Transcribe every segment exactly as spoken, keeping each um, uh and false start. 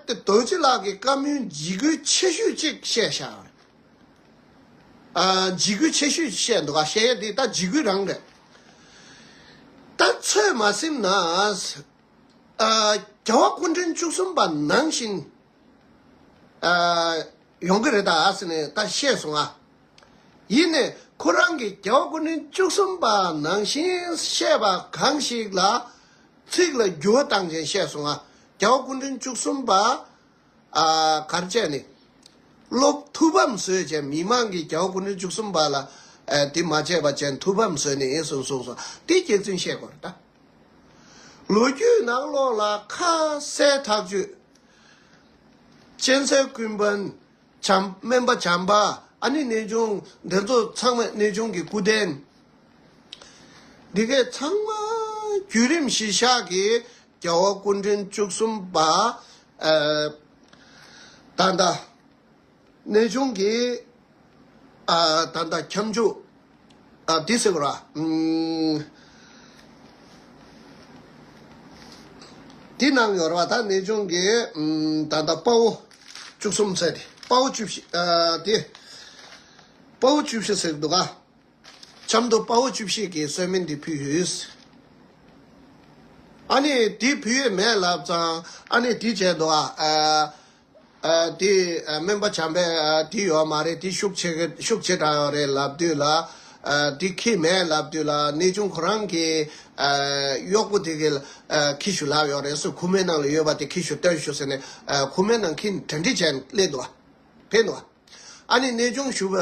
དེ་རྡོ་རྗེ་ལགས་ཀྱི་བཀའ་མོལ་འཇིགས་སྐུལ་ཆེ་ཤོས་གཅིག་བཤད་བཞག་རེད། ཨ། འཇིགས་སྐུལ་ཆེ་ཤོས་བཤད་འདུག་ག་བཤད་ཡས་དེ་ད་འཇིགས་སྐུལ་རང་རེད། ད་ཚོད་མ་ཟིན་ན། ཨ། རྒྱལ་བ་སྐུ་ཕྲེང་བཅུ་གསུམ་པ་ནང་བཞིན། ཨ། ཡོང་གི་རེད་ད་ཟེར་ནས་ད་བཤད་སོང་ཨ། ཡིན་ནས་ཁོ་རང་གིས་རྒྱལ་བ་སྐུ་ཕྲེང་བཅུ་གསུམ་པ་ནང་བཞིན་བཤད་པ་གང་ཞིག་ལ་ཚིག་ལ་འགྱུར་བ་བཏང་བྱས་བཤད་སོང་ཨ། རྒྱལ་བ་སྐུ་ཕྲེང་བཅུ་གསུམ་པ། ཨ། གར་བྱས་ནས། སློབ་ཐུགས་ཕམ་བཟོས་བྱས་མི་མང་གིས་རྒྱལ་བ་སྐུ་ཕྲེང་བཅུ་གསུམ་པ་ལ། ཨ། དེ་མ་བྱས་པ་བྱས་ཐུགས་ཕམ་བཟོས་ནས་ཡིན་གསུངས་གསུངས་སོང་། དེ་རྒྱལ་བཙུན་བཤད་དགོས་རེད་ད། ལོ་རྒྱུས་ནང་ལོགས་ལ་ཁ་གསལ་ཐག་ཆོད། གཅན་གཟན་ཀུན་ཕན། བྱམས། སྨན་པ་བྱམས་པ། ཨ་ནི་གནས་ཆུང་འདི་ཚོ་ཚང་མ་གནས་ཆུང་གི་སྐུ་རྟེན། འདི་གས་ཚང་མ་བརྒྱུད་རིམ་གཞིར་བཞག་གིས་རྒྱལ་བ་སྐུ་ཕྲེང་བཅུ་གསུམ་པ། ཨ། ད་ལྟ་གནས་ཆུང་གི། ཨ། ད་ལྟ་ཁྱབ་འཇུག་ཨ། འདི་ཟེར་བ་ར། ཨུམ། འདི་ནང་ཡོད་ར་བ། ད་གནས་ཆུང་གི། ཨུམ། ད་ལྟ་དཔའ་བོ་བཅུ་གསུམ་ཟེར་ཏེ། དཔའ་བོ་བཅུ་བཞི། ཨ། དེ། དཔའ་བོ་བཅུ་བཞི་ཟེར་འདུག་ག་བྱམས་མདོ་དཔའ་བོ་བཅུ་བཞི་གི་གསོལ་སྨན་འདི་ཕུལ་ཡོད། ཨ་ནི་འདི་ཕུལ་ཡོད་མེད་ལབ་ཙང་། ཨ་ནི་འདི་བྱས་འདུག་ཨ། ཨ། ཨ། དེ། ཨ། སྨན་པ་བྱམས་པས། ཨ། དེ་ཡོད་མ་རེད། དེ་ཤུགས་ཆེ་གི། ཤུགས་ཆེ་དྲགས་ཡོད་རེད་ལབ་དུས་ལ། ཨ། དེ་ཁྱི་མེད་ལབ་དུས་ལ། གནས་ཆུང་ཁོ་རང་གིས། ཨ། གཡོག་པོ་དེ་གིས། ཨ། ཁྱི་ཤུགས་ལབ་ཡོད་རེད། སུ་ཁུག་མའི་ནང་ལ་ཡོད་པ་དེ་ཁྱི་ཤུགས་སྟོན་ཤོག་ཟེར་ནས། ཨ། ཁུག་མའི་ནང་ཁྱི་གྲ་སྒྲིག་བྱས་སླེབས་འདུག་བ། ཕེབས་འདུག་བ། ཨ་ནི་གནས་ཆུང་ཞུ་བ་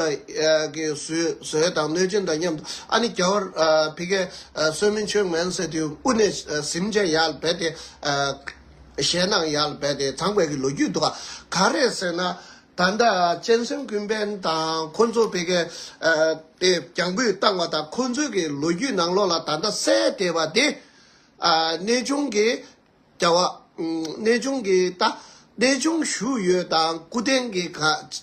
གི་བཟོད་བཟོད་དང་གནོད་སྦྱིན་དང་མཉམ་དུ། ཨ་ནི་རྒྱལ་བར། ཨ། ཕ་གིར། ཨ། གསོལ་སྨན་མཆོད་མཁན་ཟེར་དུས་དབུ་ནས། ཨ། གཟིམ་བྱས་ཡར་ལ་བབས་ཏེ། ཨ། ཞལ་ནང་ཡར་ལ་བབས་ཏེ་དྲངས་པའི་གི་ལོ་རྒྱུས་འདུག་ག་ག་རེ་ཟེར་ན། ད་ལྟ་གཅན་གཟན་ཀུན་ཕན་དང་ཁོ་ཚོ་ཕ་གིར། ཨ། དེ་རྒྱང་འབུད་བཏང་བ་དང་ཁོ་ཚོའི་གི་ལོ་རྒྱུས་ནང་ལོགས་ལ་ད་ལྟ་གསལ་བསྡད་པ་དེ། ཨ། གནས་ཆུང་གི། རྒྱལ་བ། ཨུམ། གནས་ཆུང་གི་ད། གནས་ཆུང་བཞུགས་ཡོད་དང་སྐུ་རྟེན་གྱི་ག་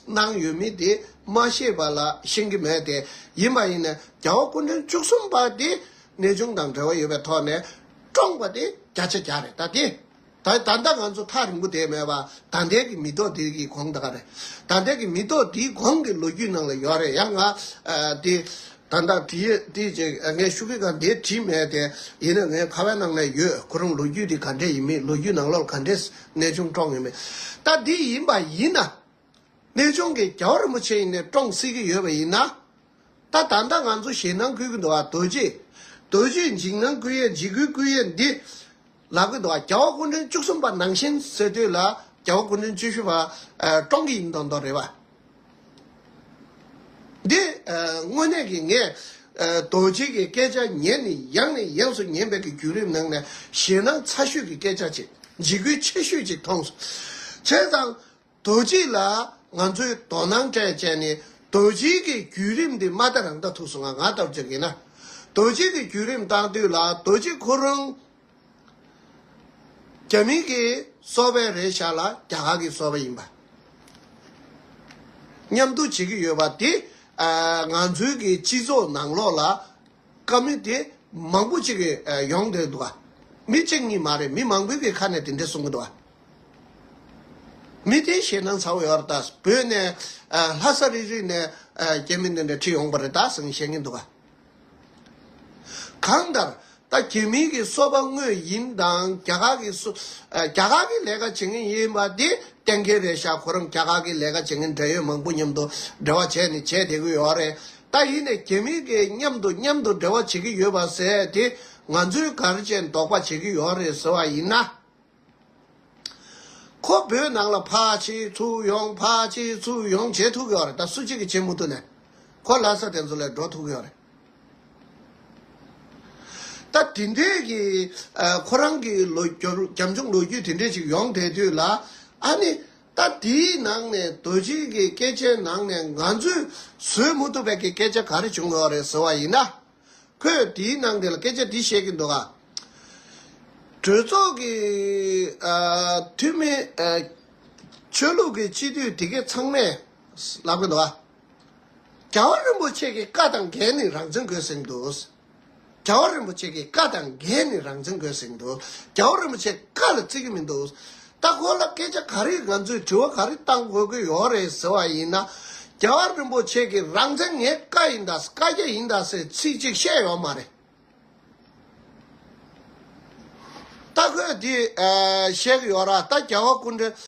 གནང་ཡོད་མེད་དེ་མ་ཤེས་པ་ལ་ཤེས་ཀྱི་མེད་དེ། ཡིན་པ་ཡིན་ན་རྒྱལ་བ་སྐུ་ཕྲེང་བཅུ་གསུམ་པ་དེ་གནས་ཆུང་དང་འབྲེལ་བ་ཡོད་པའི་ཐོག་ནས་བཀྲོངས་པ་དེ་བརྒྱ་ཆ་བརྒྱ་རེད། ད་དེ། ད་ད་ལྟ་ང་ཚོ་ཐག་རིང་པོ་བསྡད་མེད་པ། ད་ལྟའི་གི་མི་ཐོག་དེ་གི་གོང་ད་ག་རེད། ད་ལྟའི་གི་མི་ཐོག་དེའི་གོང་གི་ལོ་རྒྱུས་ནང་ལ་ཡོད་རེད། ཡང་ང་། ཨ། དེ། ད་ལྟ་དེ་དེ་ཅིག་ངས་ཤོག་གུའི་སྒང་དེ་བྲིས་མེད་དེ། ཡིན་ན་ངའི་ཁ་པའི་ནང་ན་ཡོད། ཁོ་རང་ལོ་རྒྱུས་དེ་ག་འདྲས་ཡིན་མིན། ལོ་རྒྱུས་ནང་ལོགས་ག་འདྲས་གནས་ཆུང་བཀྲོངས་ཡོད་མེད། ད་འདི་ཡིན་པ་ཡིན་ན། གནས་ཆུང་གི་རྒྱལ་བ་རིན་པོ་ཆེ་ཡིན་ནས་བཀྲོངས་སྲིད་ཀྱི་ཡོད་པ་ཡིན་ན། ད་ད་ལྟ་ང་ཚོ་ཞེད་སྣང་སྐུལ་གྱི་འདུག་བ། རྡོ་རྗེ། རྡོ་རྗེ་འཇིགས་སྣང་སྐུལ་ཡས། འཇིགས་སྐུལ་སྐུལ་ཡས་འདི། ལབ་ཀྱི་འདུག་བ། རྒྱལ་བ་སྐུ་ཕྲེང་བཅུ་གསུམ་པ་ནང་བཞིན་ཟེར་དུས་ལ་རྒྱལ་བ་སྐུ་ཕྲེང་བཅུ་བཞི་པ། ཨ། བཀྲོངས་ཀྱི་ཡིན་མདོག་མདོག་རེད་བ། འདི། ཨ། དངོས་གནས་ཀྱི་ངས། ཨ། རྡོ་རྗེ་གི་སྐད་ཆ་ཉན་ནས་ཡང་ནས་ཡང་སུ་ཉན་པའི་གི་བརྒྱུད་རིམ་ནང་ནས་ཞེད་སྣང་ཚ་ཤོས་ཀྱི་སྐད་ཆ་ཅིག་འཇིགས་སྐུལ་ཆེ་ཤོས་ཅིག་མཐོང་སོང་། བྱས་ཙང་། རྡོ་རྗེ་ལ་ང་ཚོས་དོ་སྣང་སྤྲད་བྱས་ནས་རྡོ་རྗེ་གི་བརྒྱུད་རིམ་འདི་མ་ལྟ་རང་ལྟ་ཐུབ་སོང་ང་། ང་ལྟ་བུ་ཅིག་ཡིན་ན། རྡོ་རྗེ་གི་བརྒྱུད་རིམ་བཏང་དུས་ལ་རྡོ་རྗེ་ཁོ་རང་རྒྱ་མི་གི་སོ་པའི་རེད་ཤག་ལ་རྒྱ་གར་གི་སོ་པ་ཡིན་པ། མཉམ་དུ་བྱེད་ཀྱི་ཡོད་པ་དེ། ཨ། ང་ཚོའི་གི་སྤྱི་ཚོགས་ནང་ལོགས་ལ། བཀའ་མོལ་དེ་མང་པོ་ཅིག་གིས་ཡོང་བསྡད་འདུག་ག་མི་གཅིག་གཉིས་མ་རེད། མི་མང་པོའི་གི་ཁ་ནས་དེ་འདྲ་གསུང་གི་འདུག་ག་མི་དེ་ཞེད་སྣང་ཚ་བོ་ཡོད་རེད། ད་བོད་ནས། ཨ། ལྷ་ས་རིག་རིག་ནས། ཨ། རྒྱ་མི་འདི་འདྲ་ཁྲིད་ཡོང་པ་རེད་ད་ཟེར་བཤད་མཁན་འདུག་ག་གང་ལྟར། ད་རྒྱ་མི་གི་སོ་པ་དངོས་ཡིན་དང་རྒྱ་གར་གི་སོ། ཨ། རྒྱ་གར་གི་ལས་ཀ་བྱེད་མཁན་ཡིན་པ་དེ་གཏན་འཁེལ་རེད་ཤག་ཁོ་རང་རྒྱ་གར་གི་ལས་ཀ་བྱེད་མཁན་འབྲེལ་ཡོད་མང་པོ་མཉམ་དུ་འབྲེལ་བ་བྱས་ནས་བྱས་བསྡད་ཀྱི་ཡོད་རེད། ད་ཡིན་ནའི་རྒྱ་མི་གི་མཉམ་དུ་མཉམ་དུ་འབྲེལ་བ་བྱེད་ཀྱི་ཡོད་པ་ཟེར་དེ་ང་ཚོས་ག་རེ་བྱས་དོགས་པ་བྱེད་ཀྱི་ཡོད་རེད་ཟེར་བ་ཡིན་ན། ཁོ་བོད་ནང་ལ་ཕར་ཕྱིན་ཚུར་ཡོང་ཕར་ཕྱིན་ཚུར་ཡོང་བྱེད་ཐུབ་ཀྱི་ཡོད་རེད། ད་སུ་གཅིག་གིས་བྱེད་མི་ཐུབ་ནས། ཁོ་ལྷ་ས་དེ་ཚོ་ལ་འགྲོ་ཐུབ་ཀྱི་ཡོད་རེད། ད་དེ་འདྲས་ཀྱི། ཨ། ཁོ་རང་གི་ལོ་རྒྱབ་རྒྱབ་ལྗོངས་ལོ་རྒྱུས་དེ་འདྲས་ཅིག་ཡོང་བསྡད་དུས་ལ། ཨ་ནི་ད་དེའི་ནང་ནས་རྡོ་རྗེ་གི་སྐད་ཆའི་ནང་ནས་ང་ཚོས་བཟོད་མི་ཐུབ་པའི་གི་སྐད་ཆ་ག་རེ་བྱུང་ཡོད་རེད་ཟེར་བ་ཡིན་ན། ཁོས་དེའི་ནང་དེ་ལ་སྐད་ཆ་འདི་བཤད་ཀྱི་འདུག་ག་གྲོས་ཚོགས་ཀྱི། ཨ། འཐུས་མི། ཨ། ཆོས་ལུགས་ཀྱི་སྤྱི་འཐུས་དེ་གས་ཚང་མས་ལབ་ཀྱི་འདུག་ག་རྒྱལ་བ་རིན་པོ་ཆེ་གི་བཀའ་དང་འགལ་ནས་རང་བཙན་དགོས་ཟེར་གྱི་འདུག་རྒྱལ་བ་རིན་པོ་ཆེ་གི་བཀའ་དང་འགལ་ནས་རང་བཙན་དགོས་ཟེར་གྱི་འདུག་རྒྱལ་བ་རིན་པོ་ཆེ་བཀའ་ལ་བརྩི་གི་མི་འདུག་ད་ཁོ་ལ་སྐད་ཆ་ག་རེ་ང་ཚོས་དྲི་བ་ག་རེ་བཏང་དགོས་ཀྱི་ཡོད་རེད་ཟེར་བ་ཡིན་ན། རྒྱལ་བ་རིན་པོ་ཆེ་གིས་རང་བཙན་ངའི་བཀའ་ཡིན་ད་བཀའ་རྒྱ་ཡིན་ད་ཟེར་ཚིག་གཅིག་བཤད་ཡོད་མ་རེད། ད་ཁོས་དེ་བཤད་ཀྱི་ཡོད་ར། ད་རྒྱལ་བ་སྐུ་ཕྲེང་